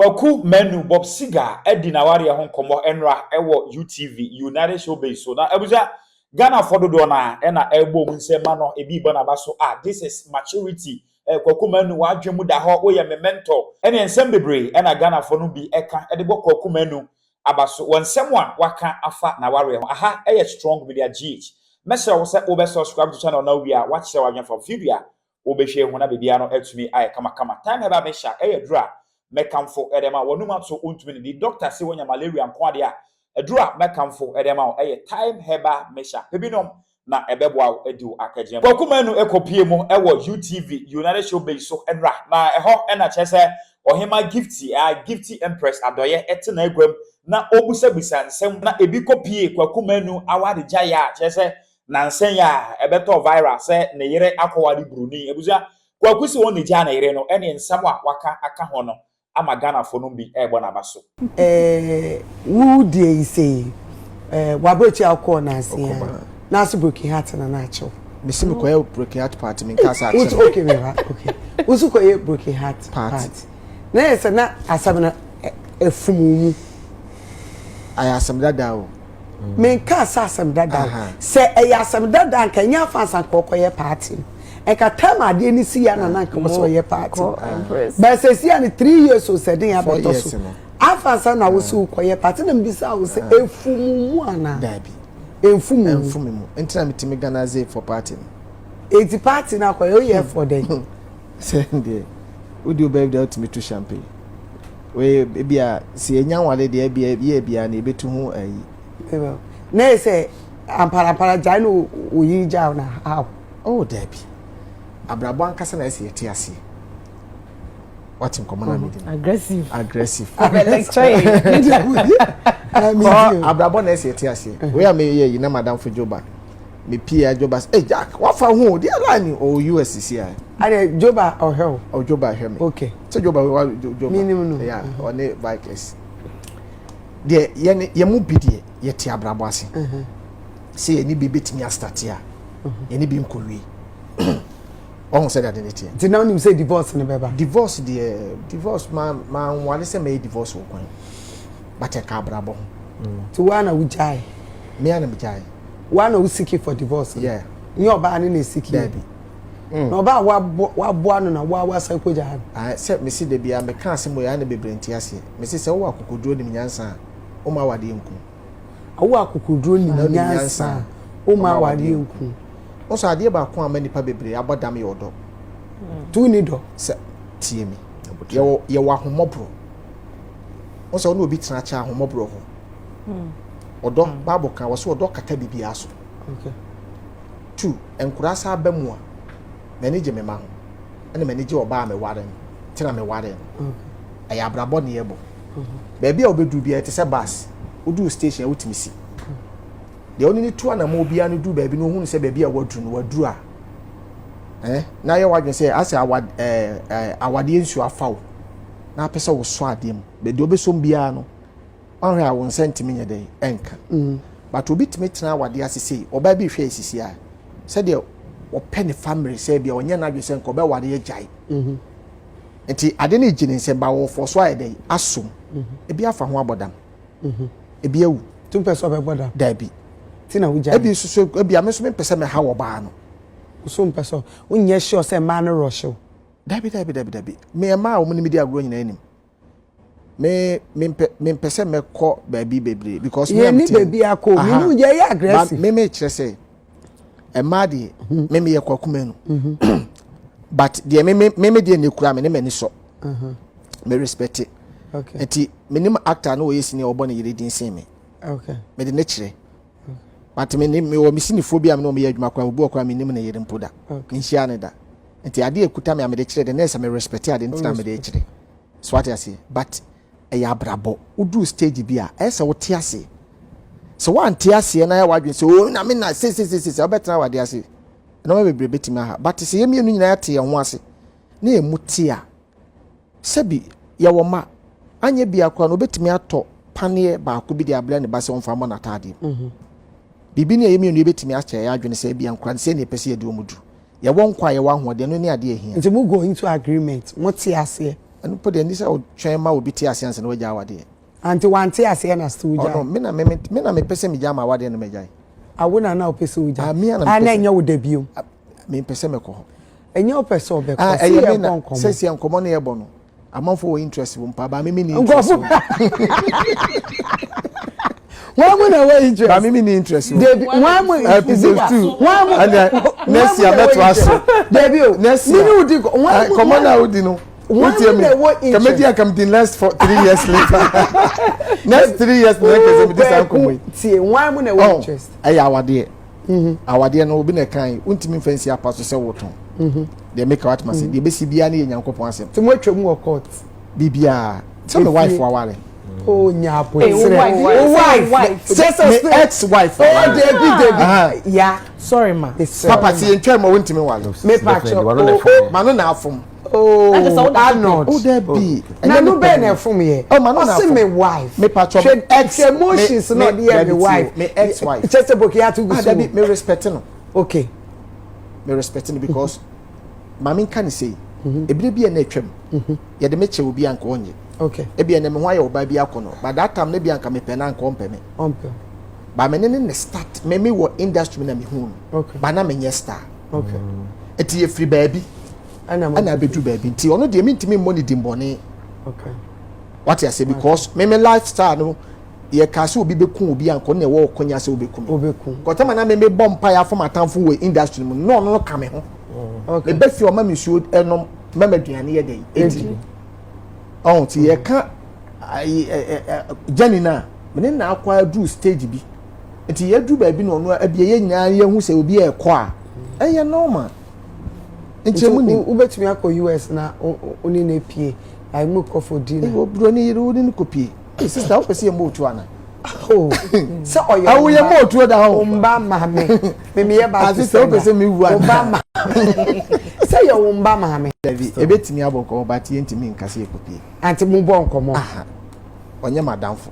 Kwaku Manu Bob Seger adi n'awareɛ ho nkɔmmɔ nnora wɔ UTV United Showbiz so. Na abusua, Ghanafoɔ dodoɔ no a ɛna ɛrebɔ mu nsɛm ma no, ebi rebɔ n'aba so a, this is maturity. Kwaku Manu, w'adwene mu da hɔ, woyɛ me mentor. Ɛne nsɛm bebree ɛna Ghanafoɔ no bi ɛka ɛde bɔ Kwaku Manu aba so wɔ nsɛm a waka afa n'awareɛ ho. Aha ɛyɛ Strong Media GH. Mɛsrɛ wo sɛ wobɛ subscribe to channel na wie a, wakyerɛ w'adwene fa video a wobɛhwɛ ho na biribiara no atumi ayɛ kamakama. Time Herbal Mixture ɛyɛ duro a mɛkamfo ɛde ma wɔnum ato wontumi ne di. Doctor sɛ wonya malaria nko adeɛ a, aduro a mɛkamfo ɛde ma wo ɛyɛ Time Herbal Mixture. Ebinom na ɛbɛboa wo adi wo akagyina. Kwaku Manu ɛkɔpie mu ɛwɔ UTV United Showbiz so ɛnra, na ɛhɔ ɛna kyerɛ sɛ Ɔhema Gifty a Gifty Empress Adɔyɛ ɛte n'aguam na ɔbisabisa nsɛm, na ebi kɔpie Kwaku Manu aware gyaeɛ a kyerɛ sɛ nansan yi a ɛbɛtɔ viral sɛ ne yere akɔware buroni. Abusua, Kwaku si wɔn ne gyaa ne yere no, ɛne nsɛm a waka aka ho no ama Ghanafoɔ no bi ɛrebɔ n'aba so. Wo deɛ yi sɛ wabɔkyi akɔ n'ase a n'ase broken heart na n'akyɛw. Mesi mi kɔyɛ broken heart party, mi nka sa akyerɛ. Okay, mi ba, okay, wosu kɔyɛ broken heart party na yɛ sɛ na asɛm no efum mu. Ayɛ asɛm dada o. Mi nka sɛ asɛm dada o. Sɛ ɛyɛ asɛm dada, nka nyɛ afa nsa nka ɔkɔyɛ party no, nka time adeɛ ni si ya na nka wɔsɛ ɔyɛ party, but sɛ si ya ni 3 years o, sɛ den abɛtɔ so afa nsa na wosi kɔyɛ party na mbisa wo sɛ efum mu ana? Dabi. Efum mu. Efum mu ntina mi ti mi Ghana ze for party no. Eti party na akɔyɛ, oyɛ for den? Sɛ deɛ wodi o baabi deɛ, wotumi to champagne wei ebi a sɛ enya nwale deɛ, ebi yɛ bia na ebetu ho ayi. Na yɛ sɛ amparampara gyae no, oyi gyae na how? Oh, dabi, abrabɔ ankasa na ɛsɛ yɛte aseɛ. Wate nkɔmɔ na mi di no? Aggressive. Aggressive. Lecture. Kɔ abrabɔ na ɛsɛ yɛte aseɛ. Wei a meyɛ yi na madamfo Joba me pie a, Joba sɛ, "Hey Jack, wafa ho deɛ line o US si a." Ade Joba ɔhwɛ o? O, Joba hwɛ me. Sɛ Joba wa Joba. Minim no. Ya, ɔne Vikings deɛ, yɛne yɛn mu bi deɛ, yɛte abrabɔ ase sɛ yɛne bi bɛtumi astart a, yɛne bi nkɔwie. Ɔho sɛ dade ne teɛ. Nti na wonim sɛ divorce ne bɛba? Divorce deɛ, divorce ma nwale sɛ mɛyɛ divorce wɔ kwan, but ɛka abrabɔ ho. Nti woa na wogyae? Me a na megyae. Woa na woseek for divorce? Yeah. Nyɛ ɔbaa ne na ɛseek? Dabi. Na ɔbaa waboa no na woa wasan kɔgyaa no? Ah, sɛ mesi da bia meka asɛm wɔ yɛ na bebree nte aseɛ. Mesi sɛ wowɔ akokoduro, nim nyansa a, woma awadeɛ nku. Wowɔ akokoduro, nim Na wonim nyansa a, woma awadeɛ nku. Wo so adeɛ baako a ma nipa bebree abɔ dam yɛ ɔdɔ. Nti wonni dɔ? Sɛ tie me, yɛwɔ ahommɔborɔ. Wo sɛ wo ne obi tena kyɛ, ahommɔborɔ hɔ. Ɔdɔ, Bible ka wɔ sɛ ɔdɔ kata biribiara so. Two, nkoraa saa ba mu a, m'ani gye me ma ho, ɛna m'ani gye ɔbaa a meware no tena meware no. Ɛyɛ abrabɔ ne yɛbɔ. Baabi a wobɛduru biara, ɛte sɛ bus, woduru station a, wotumi si deɛ wone ne tu anamɔ. Obiara no duru baabi no, ohunu sɛ baabi a waduru no, waduru a na yɛ wadwene sɛ asɛ awad ɛɛ ɛɛ awadeɛ nsuo afa wo na apɛ sɛ wosɔ adeɛ mu. Baabi a wobɛsɔm biara no, wahwɛ a, wo nsa ntumi nyɛ dɛn ɛnka. But obi tumi tena awadeɛ ase sei, ɔbaa bi hwɛ esisi a, sɛdeɛ ɔpɛ ne family sɛ bia ɔnyɛ n'adwene sɛ nka ɔbɛware agyae. Nti ade no gye ne nsɛm ba, wɔfɔ so ayɛ dɛn asom. Ebi afa ho abɔ dam, ebi awu. Nti wopɛ sɛ ɔbɛbɔ dam? Daabi. Nti na wogyae? Ebi nso so, ebi a me nso mempɛ sɛ mɛha wɔ baa no. So mpɛ sɛ wonyɛ sure sɛ mmaa no rɔhyew? Dabi, dabi, dabi, dabi. Me mmaa a wɔn ne mi di agorɔ nyinaa anim, me mempɛ sɛ mɛkɔ baabi bebree because me a yɛn ni mete- baabi akɔ. Aha. Mi ni yɛ yɛ aggressive. Ba me kyerɛ sɛ mmaa deɛ, me meyɛ Kwaku Manu, but deɛ me deɛ ne kura me ne m'ani sɔ, me respect it. Nti menim actor no, wɔyɛ sini a ɔbɔ ne yere din sen me. Mede ne kyerɛ, but me ne mewɔ me sinifoɔ bi a me ne wɔn yɛ adwuma koraa, obi wɔ koraa menim ne yere mpo da, menhyia ne da. Nti adeɛ ekuta me a mede kyerɛ de ne sɛ me respect ade, nti na mede kyerɛ so, ate aseɛ? But ɛyɛ abrabɔ. Woduru stage bi a, ɛyɛ sɛ wote aseɛ. Sɛ woante aseɛ na yɛ w'adwene sɛ o na me na sesesese wobɛtena wade ase, nneɛma bebree bɛtumi aha. But sɛ yɛn mmienu nyinaa te yɛn ho ase na yɛn mu te a, sɛbi yɛwɔ ma anyɛ bia koraa no, obɛtumi atɔ paneɛ baako bi de abrɛ ne ba sɛ ɔmfa mmɔ n'ataadeɛ mu. Biribi ne ɛyɛ mmienu yɛbɛtumi akyɛ yɛn adwene sɛ ebia nkora no sɛ ne yɛpɛ sɛ yɛde wɔn du, yɛwɔ nkwa a, yɛwɔ ahoɔden no ne adeɛ ahia. Nti mo go into agreement, mo te aseɛ? Ɛno po deɛ ni sɛ ɔtwɛn ma obi te aseɛ ansa na wagya awadeɛ. Ante wante aseɛ na still gya. Ɔno me na me me na mepɛ sɛ megya ma awadeɛ no magyae. Awo na na wopɛ sɛ wogya. Ah, me na mepɛ sɛ. Ɛnyɛ wo da bio. Me mpɛ sɛ mɛkɔ hɔ. Ɛnyɛ wopɛ sɛ ɔbɛkɔ. Ah, ɛyɛ me na sɛ sɛ nkɔmɔ no yɛbɔ no. Amanfo wɔ interest wɔ mpa ba me me ni interest. Nkɔfo. Wɔn mu na wɔ interest. Ba me me ni interest wɔ. Debi wɔn mu episode 2. Wɔn mu. Ɛnna next year mɛto aso. Debi o. Next year. Mi ni wodi wɔn mu. Kɔmɔ na wodi no. Wɔn mu na wɔ interest. Kɛmɛdi akam di next for 3 years later. Next 3 years na kɛsɛ mi di saa nkɔmɔ yi. Tie, wɔn mu na wɔ interest. Ɛyɛ awadeɛ. Awadeɛ no obi na ɛkan yi wontumi nfa nsi apa so sɛ wotɔn. Deɛ meka watoma sɛ deɛ ebesi biara ne yɛ Nyankopɔn asɛm. Tí mo atwa mu wɔ court. Biribiara sɛ me wife waware. O nya abotire. O wife. Sɛ me ex wife. O debi debi ya. Sorry ma. Papa ti yɛn twɛn ma wontumi wale. Me pa kyɛ. O ma no na afom. Oh, Arnold. O debi. Na no bɛn na ɛfom yɛ. Oh, ma no na afom. Ɔsi me wife. Me pa kyɛ. Ex emotions na ɔde yɛ me wife. Me ex wife. Kyɛ sɛ boki ato gu so. Ah, debi me respect no. Okay. Me respect no because maame nka ne sei. Ebire bi a na atwam. Yɛde me kyɛ obi anka ɔnyɛ. Okay. Ebi ɛnɛ me ho ayɛ ɔbaa bi akɔ no. But that time ne bi anka mepɛ na anka ɔmpɛ me. Ɔmpɛ. Ba me ne ne start me me wɔ industry na me hu no. Okay. Ba na me nyɛ star. Okay. Eti yɛfiri baabi. Ɛna abɛduru baabi nti ɔno deɛ mentumi mmɔ ne dimbɔne. Okay. Wate ase because me me lifestyle no yɛ kaa sɛ obi bɛku obi anka ɔno na ɛwɔ ɔkɔnya sɛ obɛku me. Obɛku. Kɔtɛma na me me bɔ mpaeɛ afɔ m'atamfo wɔ industry mu no ɔno no ka me ho. Okay. Meba fie ɔma me nsuo ɛnom mɛma aduane yɛ dɛ edi. Ɔho ti yɛka ayi ɛ ɛ journey na me ne na akɔ aduru stage bi. Nti yɛduru baabi na ɔno abie yɛn nyinaa yɛhu sɛ obi ɛkɔ a ɛyɛ normal. Nti emu ni. Wobɛtumi akɔ US na wo ne no apue like mo kɔ for dinner. Eyi oburoni yere wo ne no kɔ pie. Ee sister wopɛ sɛ yɛ mo otu ana? Oh, sɛ ɔyɛ Awo yɛ mo otuo da hɔ. Omba maame. Mimi yɛ back to sender. Sɛ wopɛ sɛ mi wu ana? Omba maame. Sɛ yɛ wo mba maame. Dabi ebetumi abɔ nkɔmɔ but yɛntumi nka sɛ yɛkɔ pie. Ante mo bɔ nkɔmɔ. Aha. Ɔnyɛ madamfo.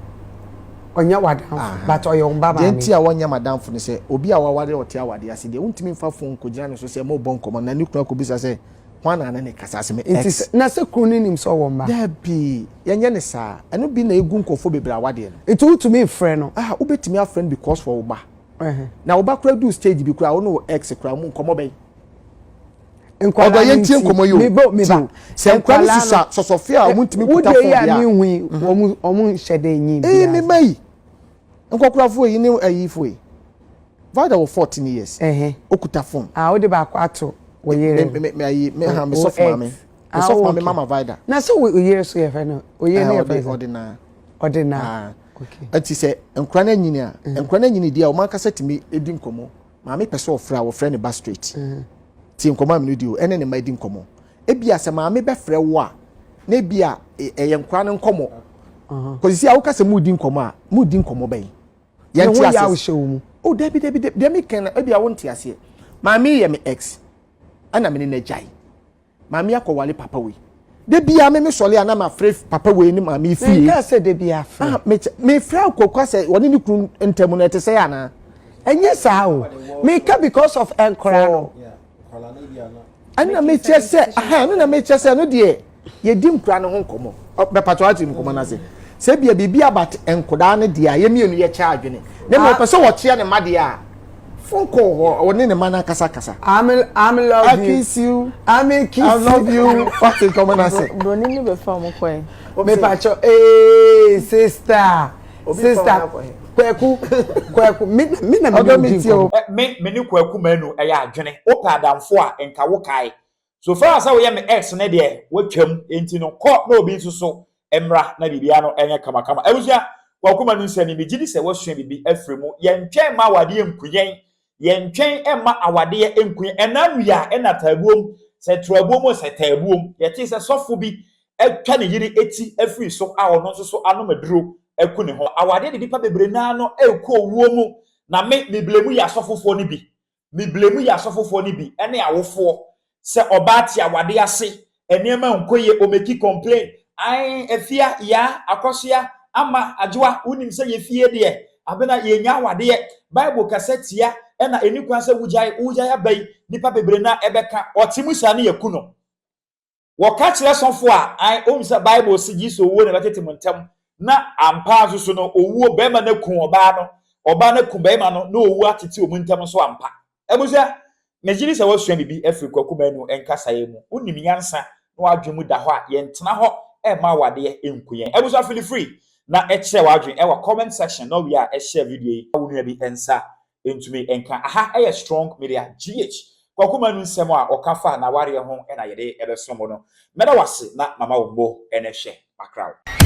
Ɔnyɛ wadamfo but ɔyɛ wo mba maame. Deɛ nti a wɔnyɛ madamfo ne sɛ obi a waware ɔte awade ase deɛ wontumi nfa phone nkɔgyina ne so sɛ mo bɔ nkɔmɔ na ne kunu akɔbisa sɛ hwan na ne ne kasa ase me ex. Nti na sɛ kunu no nim sɛ ɔwɔ mma. Dabi yɛnyɛ ne saa ɛno bi na egu nkurɔfoɔ bebree awadeɛ no. Nti wotumi frɛ no. Ah wobɛtumi afrɛ no because for wo ba. Na wo ba koraa du stage bi koraa wo ne wo ex koraa mu nkɔmɔ bɛn. Nkwadaa ɔdɔ yɛn tie nkɔmɔ yi o mebo meba sɛ nkwadaa no sisa sɔsɔfe a wɔn ntumi kuta fɔn bi a bi a wode yi a mi hui wɔn wɔn nhyɛ dɛ nyi bi ee mi ma yi nkɔkorafoɔ yi ne ayifoɔ yi Vida wɔ 14 years okuta phone. Ah, wode baako ato wɔ yere. Me me me ayi me ha me sɔfo maame me sɔfo maame mama Vida. Na sɛ wo yere so yɛ fɛ no o yere no yɛ fɛ ɔde naa. Ɔde naa, okay. Ɛti sɛ nkura no anyini a nkura no anyini di a wɔn ankasa tumi di nkɔmɔ. Maame pɛ sɛ ɔfrɛ a wɔfrɛ ne ba straight. Tie nkɔmɔ a mi no di o ɛne ne ma di nkɔmɔ. Ebi a sɛ maame bɛfrɛ wo a na ebi a ɛyɛ nkura no nkɔmɔ. Kɔsisi a woka sɛ mu di nkɔmɔ a mu di nkɔmɔ bɛyi. Yɛn ti ase. O dabi dabi dabi deɛ mi kɛn na ebi a wɔn ti aseɛ. Maame yɛ mi ex ɛna mi ne na gyae. Maame akɔwale papa wei. De bia me me sɔle a na ma frɛ papa wei ne maame fie. Nka sɛ de bia frɛ. Ah me me frɛ akɔkɔ sɛ wɔne ne kunu ntam no ɛte sɛ anaa. Ɛnyɛ saa o. Meka because of nkora no. Ɛna mekyɛ sɛ aha ɛno na mekyɛ sɛ ɛno deɛ yɛdi nkora no ho nkɔmmɔ. Bɛpatɔ ate nkɔmmɔ no ase. Sɛ bia biribi abat nkodaa no deɛ a yɛmmienu yɛkyɛ adwene. Na mmom ɔpɛ sɛ wɔkyea ne mma deɛ a phone call hɔ ɔne ne mma no akasa kasa. I'm I'm love I you. kiss you. I'm kiss I love you. Wate nkɔmmɔ no ase. Broni ni bɛ fa ɔmo kɔ yi. Me pacho ee sister sister Kwaku Kwaku me me na me Ɔdɔ ne me di tie o. nkɔmmɔ. Me me ne Kwaku Manu ɛyɛ adwene. Wopɛ adamfo a nka wo kae. So far as sɛ woyɛ me ex ne deɛ watwam nti no kɔ na obi nso so mmra na biribiara no ɛnyɛ kamakama. Abusua, Kwaku Manu nsɛm yi megye di sɛ woasua biribi afiri mu. Yɛntwɛn mma awadeɛ nku yɛn. Yɛntwɛn mma awadeɛ nku yɛn. Ɛna nnua ɛna taabuom. Sɛ turabuom o sɛ taabuom. Yɛtee sɛ sɔfo bi atwa ne yere ti afiri so a ɔno nso so anom aduro aku ne ho. Awadeɛ de nnipa bebree naa no ɛrekɔ owuo mu. Na me meblame yɛ asɔfofoɔ no bi. Meblame yɛ asɔfofoɔ no bi ɛne awofoɔ sɛ ɔbaa te awade ase nneɛma nkɔ yie ɔmake complain ae afia yaa akɔsoa ama adwoa wonim sɛ yɛ fie deɛ abena yɛnya awadeɛ Bible kasa tia ɛna ɛni kwan sɛ wogyae wogyae aba yi nipa bebree na ɛbɛka ɔte mu saa ne yɛku no. Wɔka kyerɛ sɔfo a, an ohun sɛ Bible si gye sɛ owuo na ɛbɛtete mo ntam, na ampa nso so no owuo, bɛrima no kun ɔbaa no, ɔbaa no kun bɛrima no, na owuo atete wɔn ntam nso ampa. Abusua, megye di sɛ wɔasua biribi afiri Kwaku Manu nkasaeɛ mu. Wonim nyansa na wadwene mu da hɔ a, yɛntena hɔ ɛmma awadeɛ nku yɛn. Abusua, feel free na ɛkyerɛ w'adwene ɛwɔ comment section, na ɔwie a, ɛhyɛ video yi wo nua bi nsa ntumi nka. Aha ɛyɛ Strong Media GH. Kwaku Manu nsɛm a ɔka fa n'awareɛ ho ɛna yɛde ɛbɛso mo no. Mɛda wase na mama wo mbo ɛna hwɛ makraw.